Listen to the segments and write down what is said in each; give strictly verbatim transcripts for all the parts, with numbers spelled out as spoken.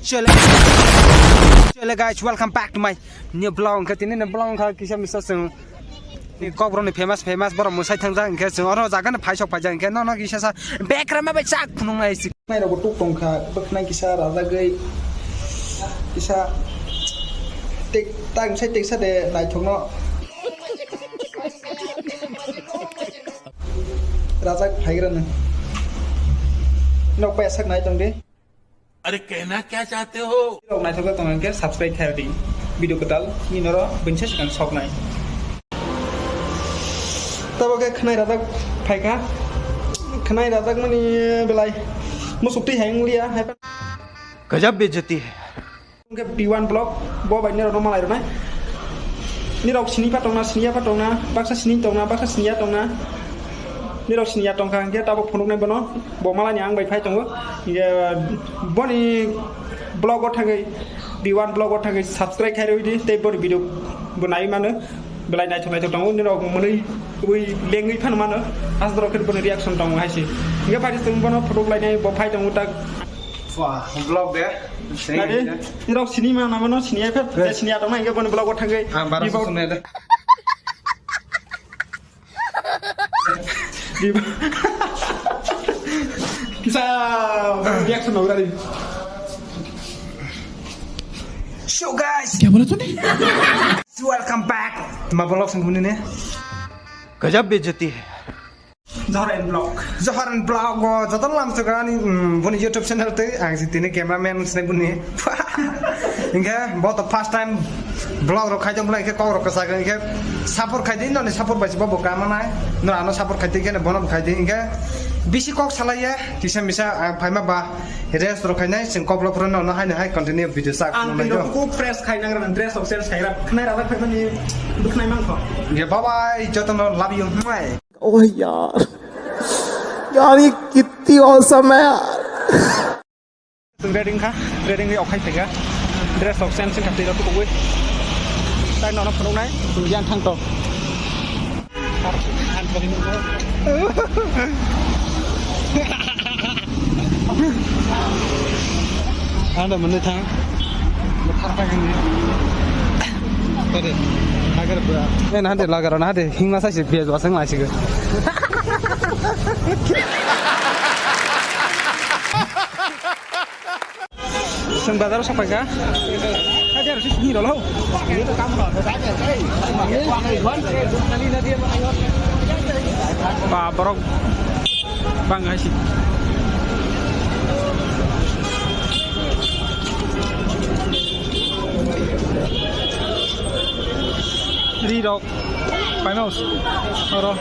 Chale, chale guys, welcome back to my new vlog. Hwnkhe tini ni vlog wngkha kisa misa chwng ni kok borok ni famous famous borok mwsai thangjak, hwnkhe chwng oro jaga ni phai sok phaijak, hwnkhe nono kisa sa background ma bai chak phunuk nai si. Nai rok tuk tongkha, bwkhnai kisa rajagwi kisa tek tak sai teksa de naithok no. Rajak phaigra no. Nok pai sak nai tong de. अरे कहना क्या चाहते हो? Rok naithok tong hwnkhe subscribe khai di. Video kwtal ni noro bunsa sikang sok nai. Tabo khe khwnai rajak phaikha. Khwnai rajak mani belai musuk twi hai wng liya hai. गजब बेइज्जती है। Hwnkhe B one vlog bo bai nirok no malai rwnai. Nirok sini pha tongna, sini ya pha tongna, baksa sini tongna, baksa sini ya tongna. Nirok sini ya tongkha hwnkhe tabuk phunuknai bono, bo malani ang bai phai tongo. Hwnkhe boni vlog o thangwi, B one vlog o thangwi subscribe khai rwdi tei boni video bo nai mano. Belai naithok naithok tongo, nirok mwnwi ui lengwi phano mano. Asdorok khe boni reaction tongo hai se. Hwnkhe phai tong bono phunuk lainai bo phai tongo tak. Wah, vlog de. Nadi, nirok sini ma nangmano, sini ya phet, sini ya tongna, hingke boni vlog o thangwi. Ah, bara sung nai de. Kisa reaction nang rari. So guys, क्या बोला तूने? Welcome back. Ma vlog sung huni ne. गजब बेइज्जती है। Johor and Vlog. Johor and Vlog o joto lam suka ani, mm, boni YouTube channel tei ang si tini cameraman sinai boni. Hingke bo to first time vlog rok khai tong bwlai khe kok rok kwchak hingke support khai di, noni support bai se bo bo kama nai. No ano support khai di khe bono khai di hingke bisi kok salai ya kisa misa ang phaima ba rest rok khai nai sing kok vlog no no hai nai hai continue video sak. Ang no twi nai rok do. Kuk fresh khai nang rang dress rok change khai rap khnai rajak phai mani bwkhnai mang kho. Hingke bye bye joto no love you. Mwah. Oh यार, यार ये कितनी औसम है यार। Ready kha, ready kha, okhai tega. Dress rok change kha tei rok kubui. Tai nono phunuk nai, yang thang to. Anda mene thang. Thang pa kini. Tade. Agar bra. Eh, nade lagar, nade. Hingma sa si bias wasang lai si. Seng bazar o sok paikha. Tade aro si hini rolo. Ba borok. Bang hai si. Ri rok. Paimos. Oro.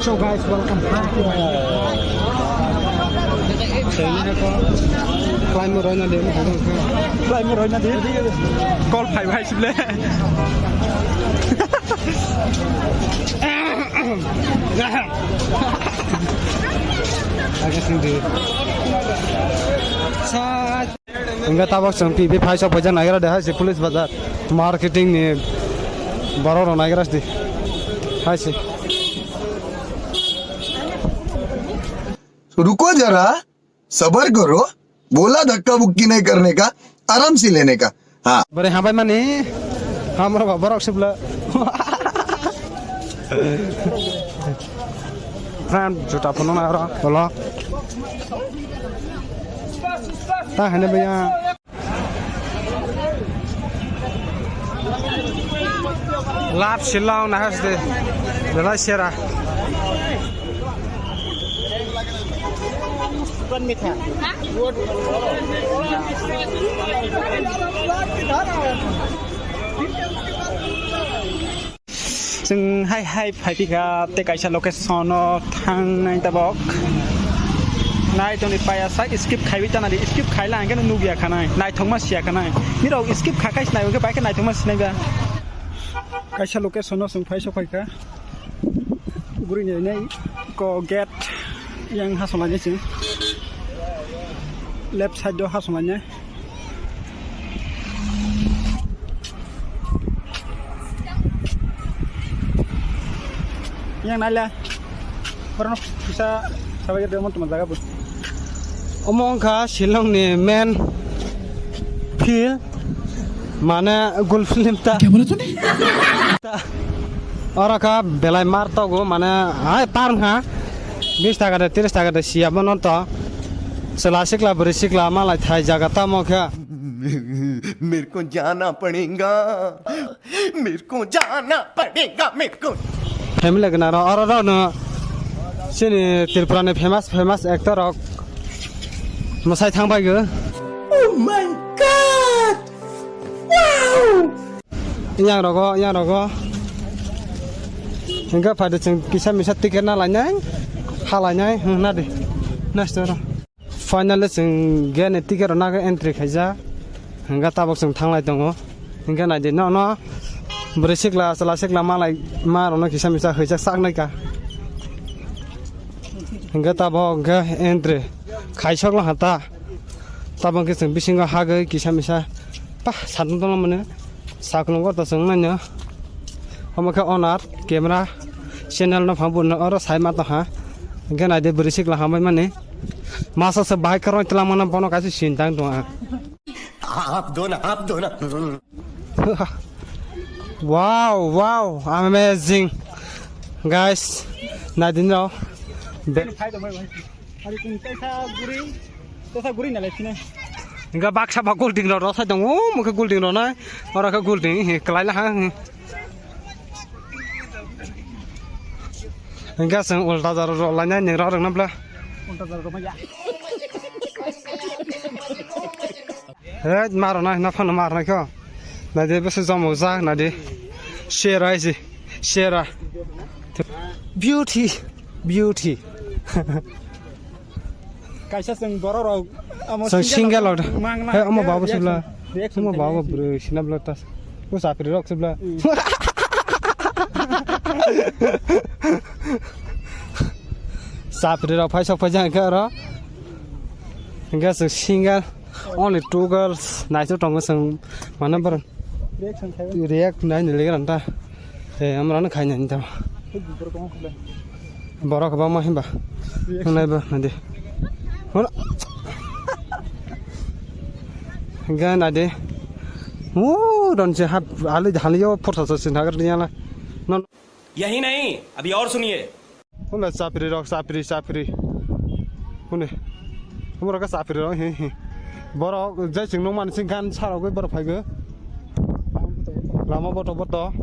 So guys, welcome back to my channel. Climb roi na de. Climb roi na de. Call five hai sible. Aga sing de. Sa. Hingke tabok chwng P B phai sok phaijak naigra de hai se police bazar marketing ni borok rok naigra de hai se. रुको जरा, सबर करो, बोला धक्का मुक्की नहीं करने का, आराम से लेने का। हाँ। Bwrwi hambai mani, hamrok ba borok sibla. Friend, juta phunuknai oro, bolo. Ta hene baya. Lab silang nahas de, belai sera. Chwng hai hai phai phika tei kaisa location o thangnai tabok. Nai toni paya sak skip khaiwi tana di, skip khaila hwnkhe nukya khanai, naithokma siya khanai. Nirok skip kha khai sinai hwnkhe bai khe naithokma sinai ba. Kaisa location o chwng phai sok phaikha. Guri ni nai ko gate yang hasonglai nai chwng. Left side o hasonglai nai. Yang naila. Orono kisa sabai de mon tuma jaga bus. Omo wngkha Shillong ni main Film, mane gul film ta. Kya bola tune? Oro kha belai mar togo, mane hai par wngkha. Bis taka de, tris taka de siya bono to. Chwla sikla, bwrwi sikla malai thai jaga tamo kha. मेरे को जाना पड़ेगा, मेरे को जाना पड़ेगा, मेरे को। Family gwnang rok, oro rok no chini Tripura ni famous, famous actor rok mwsai thang bai go. Oh my God! Wow! Yang rogo, yang rogo. Hingga pada chwng kisa misa ticket na lainai, ha lainai, hmm, na di. Next oro. Finally, chwng gate ni ticket rok naga entry khaijak. Hingke tabok chwng thanglai tongo. Hingke naidi, nono bwrwi sikla, chwla sikla malai, ma rokno kisa misa hwijak sak naikha. Hingke tabok hingke entry khaisok lo hata. Tabok hingke chwng bisingo hagwi kisa misa. Pah, satung tongma mane. Saklungo to chwng naino. Omo khe owner, camera, channel no phang bo no oro sai ma tongkha. Hingke naidi bwrwi sikla hambai mani. Masa se bahai kwrwng twlang mano bono kaisa sintang tong ang. Hap dona, hap dona. Wow, wow, amazing. Guys, naidi no. Be- Ari kung tesa guri, tesa guri na lai sini. Hingke baksa ba golding rok rosai tongo, mokhe golding rok nai, oro khe golding, he, kwlai laha, he. Hingke chwng ulta jaro rok lainai ning rok rwngna bla. Ulta jaro rok maya. He, maro nai, na phano maro nai kho. Naidi bese jomo jak naidi. Sera isi, sera. Beauty, beauty. Kaisa chwng borok rok, omo chwng single single rok. Mang na. He, omo khe babo reaction, sibla. Reaction omo khe babo reaction. Bwrwi sinabla tas. O chapri rok sibla. Mm. Chapri rok phai sok phai jang khe oro. Hingke chwng single, only two girls. Naisuk tongo chwng, mane borok. Reaction khe. React nai ni lega ranta. Eh, amrano khaina hinta. Borok kwbangma hinba. Nai ba nadi. Hono. Ga nadi. Wo, don se hap, hali, hali yo, porsa so sin hagar diya la. Non. यही नहीं, अभी और सुनिए। Hwnba chapri rok, chapri, chapri. Hwnwi. Borok khe chapri rok, hi, hi. Borok jai chwng nukmani sing gan sarogwi borok phaigo. Lama boto boto.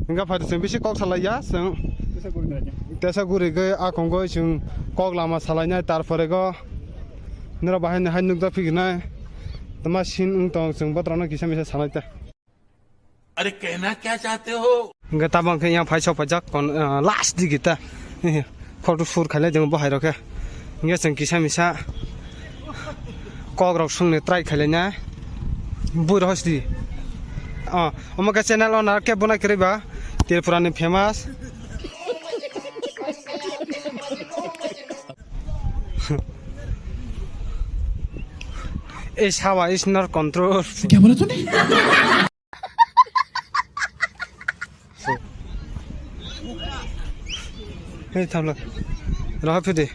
Hingga phai chwng bisi kok salaiya chwng. Tesa guri gwi akongoi chwng kok lama salainai, tarpore go noro bahai ni hai nukjak phiginai. Tama sin wng tong chwng botrokno kisa misa salai ta. अरे कहना क्या चाहते हो? Hingke tabang khe yang phai sok paijak kon, ah, last digi ta. Photo shoot khailai tongo bo hai rok khe. Hingke chwng kisa misa kok rok swngni try khailai na. Bui rok hosti. Ah, omo khe channel owner khe bo nai kwrwi ba Tripura ni famous. Ei sawa is not control. Kya bola tune? Hey, thamla. Raha phidi.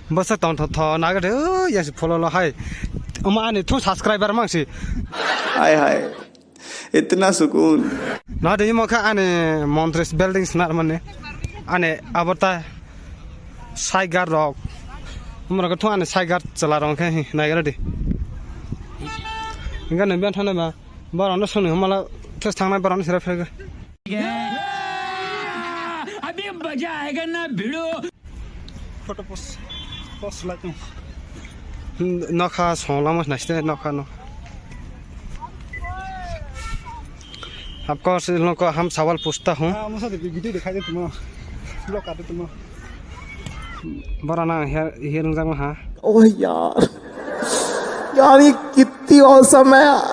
Bwsa tong tho tho naga de, o, yang si follow lo hai. Omo ani thu subscriber mang si. Hai, hai. Itna sukun. Na de imo kha ani Montris building snar mane. Ani abota saigar rok. Omo rok thu ani saigar chwla rok khe hi naga de. Inga ne bian thana ba. Borok no swnwi hwnmala thus thangnai borok no sira phaiga. अभी मजा आएगा ना भिड़ो। Photo post, post lai tong. Nokha songla mo naiste nokha no. Of course, nokha ham sawal pusta hung. Ah, musa de video dikhai de tumo. Vlog ka de tumo. Bora na her, her nang jang ha. Oh yaar. Yaar, ye kitni awesome hai yaar.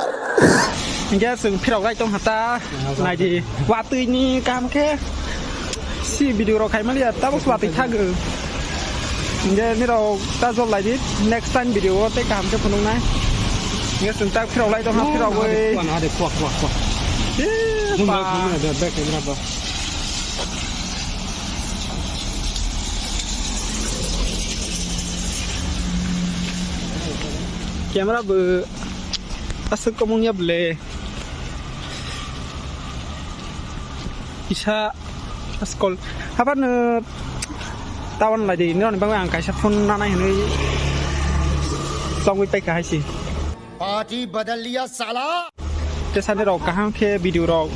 Hingke chwng phirok lai tong hata. Naidi. Watwi ni kam khe. Si video rok khai mali ya. Tabuk watwi thago. Hingke nirok ta jol lai di. Next time video o tei kaham khe phunuk nai. Hingke chwng ta phirok lai tong ha, phirok oi. Kuwa na de, kuwa, kuwa, kuwa. Eh, zoom pa. Back camera ba. Camera bo aswk kwmwng ya bwle. Kisa askol. Habar no tawan lai di. Nirok ni bagwi ang kaisa phone nanai hinwi chongwi paikha hai si. Party badal liya sala. Tesa nirok kaham khe video rok,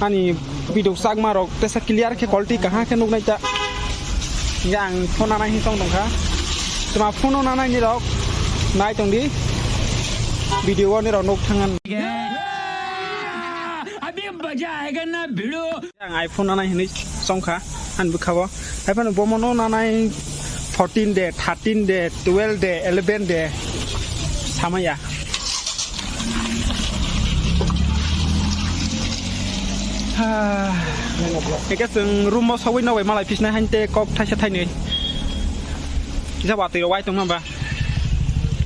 ani video chakma rok tesa clear khe quality kaham khe nuknai ta. Hingke ang phone nanai hin tong tongkha. Tuma phone nanai nirok nai tongdi. Video o nirok nuk thangan. अभी मजा आएगा ना भिड़ो। Ang iPhone nanai hinwi songkha ani bwkha o. Haiphano bomono nanai fourteen de, thirteen de, twelve de, eleven de samaya. Eke chwng room o sogwi nogwi malai phisnai hainte kok thaisa thainwi. Kisa watwi rok wai tongma ba.